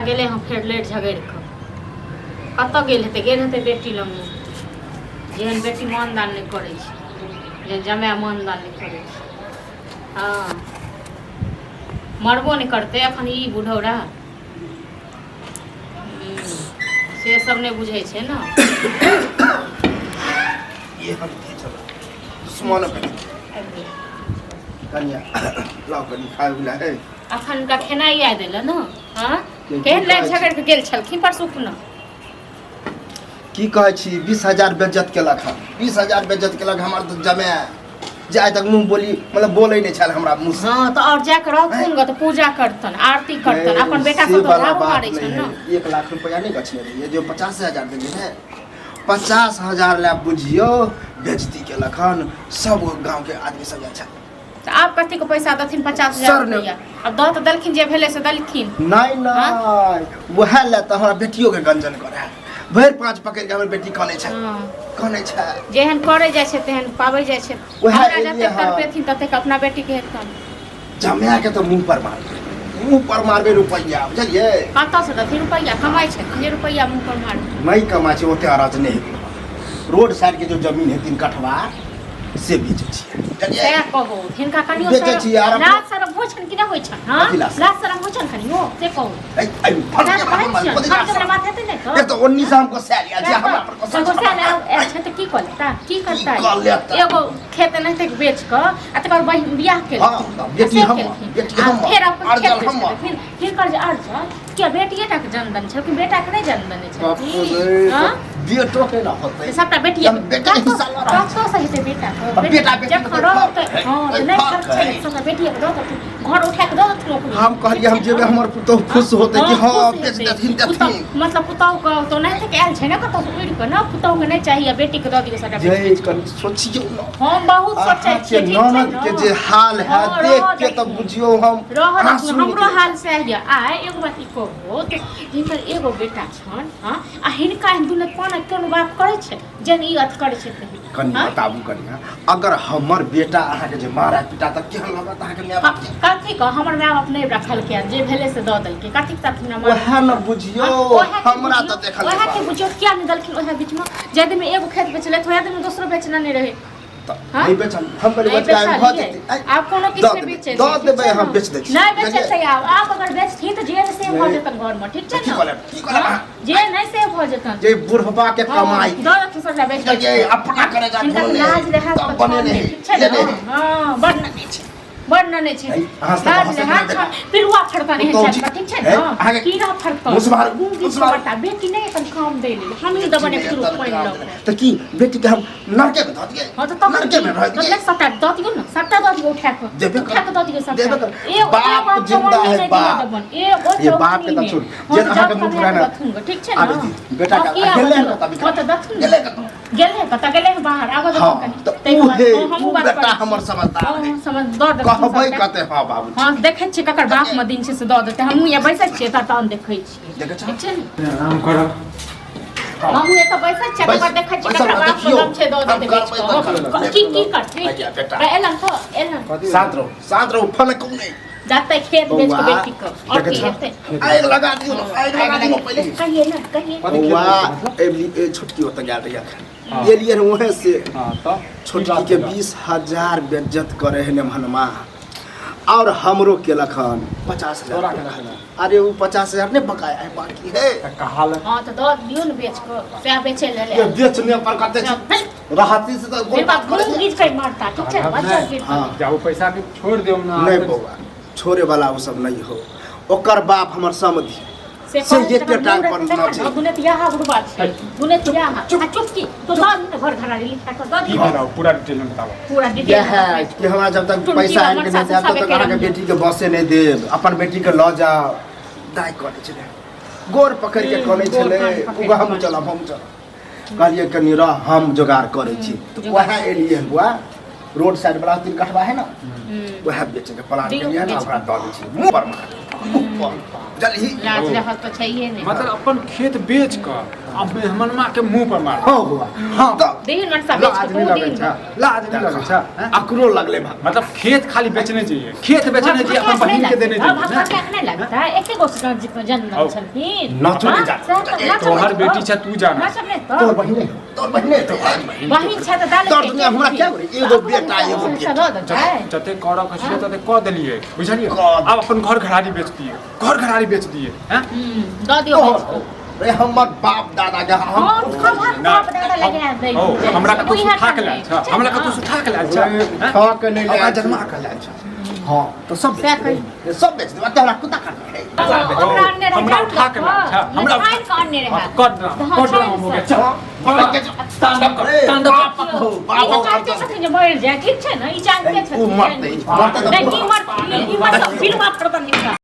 गेलै हँ फेर लेट झगड़ि कऽ। कतऽ गेल हेतै? गेल हेतै बेटी लगमे। जेहन बेटी मानदान नहि करै छै, जेहन जमाए मानदान नहि करै छै। हँ, मरबो नहि करतै एखन ई बुढ़ौरा। से सब नहि बुझै छै ने। ये हम की छल दुश्मन बनि कनिया लाओ कनि खाय वला है। अखन हुनका खेनाइ याद एलै ने। हँ, केहन लड़ि झगड़ि कऽ गेल छलखिन परसू खुना। की कहै छी, 20,000 बेज्जत केलक हन, 20,000 बेज्जत केलक हमर तऽ जमाए, जे आइ तक मुँह बोली मतलब बोलै नहि छल हमरा मुँह से। हँ, तऽ आओर जाके रहथुन ग तऽ पूजा करतन, आरती करतन, अपन बेटा से सब तऽ वाला झाड़ू बात मारै नहि छनि ने। है। 1 लाख रुपया नहि गछने रहियै जे 50,000 देलियै ने, 50,000 लए बुझियौ बेजती केलक हन। सब गाँवके आदमी सब जाइ छल। तऽ आब कथी के पैसा देथिन 50,000 सर ने- रुपया? आब दऽ तऽ देलखिन, जे भेलै से देलखिन। नहि नहि, वएह लए तऽ हमरा बेटियोके गंजन करै है, भरि पाँच पकड़ि कऽ हमर बेटी कनै छै। कनै छै। जेहन करै जाइ छै तेहन पाबै जाइ छै। वएह हमरा एलियै जतेक हँ। तड़पेथिन ततेक अपना बेटीके हेतनि। जमाए के तऽ मुँह पर मारबै, मुँह पर मारबै रुपैआ, बुझलियै? कतऽ से देथिन रुपैआ? कमाइ छथिन जे रुपैआ मुँह पर मारबै? नहि कमाइ छै ओते, अरज नहि हेतै। रोड साइड के जो जमीन है 3 कठवा, से बेचै छियै, बुझलियै? सएह कहू, हिनका कनियो बेचै छियै आर अपना- लाज शरम होइ छनि कि नहि होइ छनि? हँ, कथी लाज? लाज शरम होइ छनि कनियो, से कहू। ऐ, ऐ, फटके सएह वाला कहै हम छियनि, कथी फटके लाज वाला बात हेतै नहि तऽ? एक तऽ ओन्नी से हमको सैल जे हमरा पर तऽ गोस्सा आयल आयल छै तऽ की कऽ लेता, की करता? कऽ लेता? एगो खेत एनाहिते बेच कऽ आ तकर बाद बियाह केलखिन। हँ, तऽ बेटी से हमर, केलखिन। बेटी आ हमर, फेर अपन खेत अर्जल बेच हमर। देलखिन। हिनकर जे अर्जल किया बेटिए टा के जन्म देने छलखिन, बेटा के नहि जन्म देने बाप छलखिन? रे, हँ? बेटो के ना होतै। सबटा बेटिए। जब बेटे के हिस्सा लऽ रहल कतऽ से हेतै बेटा के? अब बेटा बेटी जखन के रहत फर्क है, हँ, तऽ ओहि नहि फर्क फर्क छै है। सबटा बेटिए के दऽ देथिन, घर उठा कऽ दऽ देथिन ओकरो। हम कहलियै हम जेबै, हमर पुतोहु खुश होतै कि हँ खुश बेच हेतै। देथिन। पुतहु देथिन। मतलब पुतहु के तो नहि के आयल छै ने कतौ से उड़ि कऽ ने, पुतहु के नहि चाही आ बेटी के दऽ दियौ सबटा जे बेच। कनि सोचियौ ने। हम बहुत सोचै अहाँके छियै, ठीक छै ननद ने? के जे हाल है हँ, देख रहऽ के तऽ देथिन। बुझियौ हम रहऽ देथिन, आंसू हमरो निकलै। हाल सएह यऽ। आइ एगो बात ई कहू तऽ हिनकर एगो बेटा छनि, हँ, आ हिनका एहन दुनू कोना कोनो बाप करै छै जेहन ई अथ करै छै तेहन? कनि हँ? बताबू कनिया, अगर हमर बेटा अहाँके जे मारा पीटा तऽ केहन लागत अहाँके माय बाप के? कथी कह, हमर माय बाप नहि रखलकै हन, जे भेलै से दऽ देलकै। कथी के तखन मार? ओएह ने बुझियौ। ओएह के हमरा बुझियौ, तऽ देखल ओएह के बुझियौ, किया नहि देलखिन ओएह बीचमे? जाहि दिनमे एगो खेत बेचलथि ओएह दिनमे दोसरो बेचना नहि रहै। तऽ हाँ? नहि बेचल हम कहलियै नहि बचका भऽ बेचलियै। जेतै। ऐ, आब कोनो किछु दऽ नहि देबै, बेचै दऽ छै, ठीक देबै छै हम ने? बेच दै छी। नहि बेचै बुझलियै? छै आब। आब अगर बेचथिन तऽ जे से भऽ नहि। जेतन घरमे, ठीक छै की ने? कहलब, की कहलब हाँ? अहाँ? जे नहि से भऽ जेतन। जे बुढ़बा के हाँ, कमाई दऽ देथिन सबटा बेच बेच बुझलियै? कऽ। अपना करे जा हिनका तऽ घोने, लाज लिहाज तब तऽ बनेने छनि, है, ठीक छै लेने ने? है। हँ, बड़ नने छै, बड़ नने छै। है, अहाँ सब लाज हँसैत लिहाज नहि देखा। छनि, पिलुआ फड़तन एहन पुतहु छनि जी, तऽ, ठीक छै है, ने? अहाँके कीड़ा फड़तन। मुँह से बाहर- गुंगी मुँह से बाहर- बट्टा बेटी नहि एतन काम दै लेल, हमही दबने शुरू पानि लऽ कऽ। तऽ की बेटी के हम नरके में धऽ दियै? हाँ तऽ तखन नरके में की? रह दियै? तऽ सबटा दऽ दियौ ने, सबटा दऽ दियौ उठा कऽ। देबे कर। उठा कऽ दऽ दियौ सबटा। देबे कर। एगो बाप एगो जिंदा चौअन्नी है, नहि दियौ बाप। दबन, एगो ये बाप के चौअन्नी तऽ नहि। छोड़। हाँ जे तऽ अहाँके जब मुँह कमाए पुराना- कऽ दथुन गऽ, ठीक छै ने? आबै दी, बेटा हाँ, के- की आबै गेलै दियौ? कतऽ बिका? हाँ तऽ दथुन ने। गेलै कतऽ? गेलै कतऽ? गेलै हँ बाहर, आबऽ दथुन हाँ, कनि। तऽ ताहिके बाद उहे, हाँ, हमहूँ उ बात बेटा करै छी। हमर समझदार हाँ, है। हाँ, समझ दऽ देथुन कहबै सबटा। कते हँ बाबू। हाँ, देखै छियै ककर बाप मे दिन छै से दऽ देतै। हमहूँ यहाँ बैसल छियै तऽ तहन देखै छियै। देखै छह? ठीक छै ने? आराम करब। हमहूँ एतऽ बैसल छियै, बैस- तकर देखै छियै बैसल ककरा रह, बाप देखियौ। दम छै दऽ हम देतै बेच करबै तऽ कऽ। करबै। की की करतै? आइया बेटा। एलन तऽ एलन। शांत रहू, शांत रहू, फनकू नहि। जाते खेत बेच कऽ बौआ, बेटी कऽ आओर देखै की छह? हेतै? आगि लगा दियौ ने, आगि लगा दियौ पहिले। कहिए ने, कहिए। कथी खेत बौआ, बेचतै मतलब? एबली ए छोटकी ओतऽ गेल रहियै अखन। हाँ। गेलियै रऽ वहें से। हाँ तऽ की छोटकी बात के भेलै? 20,000 बेज्जत करे है नेमहनमा और हमरो केलक हन 50,000। तोरा केना केलक? अरे ओ 50,000 नहि बकाया है, बाकी है। तऽ कहाल हाँ तऽ दऽ दियौ ने बेच कऽ, सएह बेचै लेल ये आयल। बेचने पर कते छै? राहती से तऽ मेरे बाप करे घूम गीज कर मारता, ठीक छै? कहलक बच्चा नहि। गिर हाँ। जाउ पैसा के छोड़ देब ना। नहि बौआ, छोड़े वाला ओ सब नहीं हो, ओकर बाप हमर समधि से से कहै एके छै, टांग मुँह पर रखने नाचै। देखा, दुने तियाहा बुढ़बा छै, दुने तियाहा। आ चुप की तो दऽ दी ने घर घरारी लिखा कऽ दऽ की दी। भेल पूरा डिटेल में बताबो। पूरा डिटेल यह है कि हमरा जब तक टुनकी पैसा आनि के हमर नहि देब सासु तब तक साबे अहाँके के बेटी के बसे नहि देब, अपन बेटी के लऽ जाउ। दाइ करै छलै, गोर पकड़ि के कनै गोर छलै। कान पकड़ि उगा हम कऽ। चलब, हम चलब। कहलियै कनि रह, हम जोगाड़ करै छी। तऽ जोगाड़ वएह एलियै हन बौआ, रोड साइड वाला 3 कठवा है ने, हम्म। वएह बेचैके प्लान दियौ, केलियै हन। बेच। ओकरा दऽ दै छी, मुँह पर मार। पर जल्दी। लाज रहत तऽ छैहे नहि। मतलब अपन खेत बेच कऽ आ मेहमनमा के मुंह पर मार। हाँ बौआ, हाँ तऽ दही मनसा बेच लाज कऽ नहीं तू लगै दिन छै, लाज नहीं लगै छै, हैं? अकरो लगले भा। मतलब खेत खाली बेचने चाहिए, खेत बेचने चाहिए, अपन बहिन के देने चाहिए ना? नहीं लगता है एके गो जन्म औ। छलखिन। नाचो नहि जा। हाँ, सएह तऽ नाचो तोहर नहि बेटी तऽ। छै, तू जाना। नाचब नहि तऽ। तोहर बहिने, तोहर बहिने तो। बहिन छै तऽ दाल। तोहर दुनिया हमरा क्या करी? एगो बेटा, एगो बेटी। दऽ देतै। जते करऽ के छलै तते कऽ देलियै, बुझलियै? कऽ आब अपन घर घरारी बेच दियै, घर घरारी बेच दियै, हैं? दऽ दियौ बेच कऽ। रे हमर बाप दादा के हम हँ, खबर बाप दादा लगा दै। ओ, हमरा कतौ से उठा के लायल छ, हमरा कतौ से उठा के लायल छ, हैं? खा के नहि ओकरा लायल जन्मा के लायल छ। हाँ तो सब बेच सएह देबै, सब बेच देबै। हमरा कुत्ता काट ले। ओकरा अनने रहै, हमरा जाउ उठा के लायल छ, हमरा छानि कऽ अनने रहै। हाँ, कर दे, तऽ हाँ, कर दे, छानि हम हो गया। कऽ। चल, तांडव कर, ए, तांडव कर। बाप हो, बाप ई तऽ चाहते छथिन जे मरि जाय, ठीक छै ने? ई चाहते उ छथिन। मरतै, मरतै तऽ नहि, ई मरतै, ई मरतै, बिलवा पड़तनि हिनका।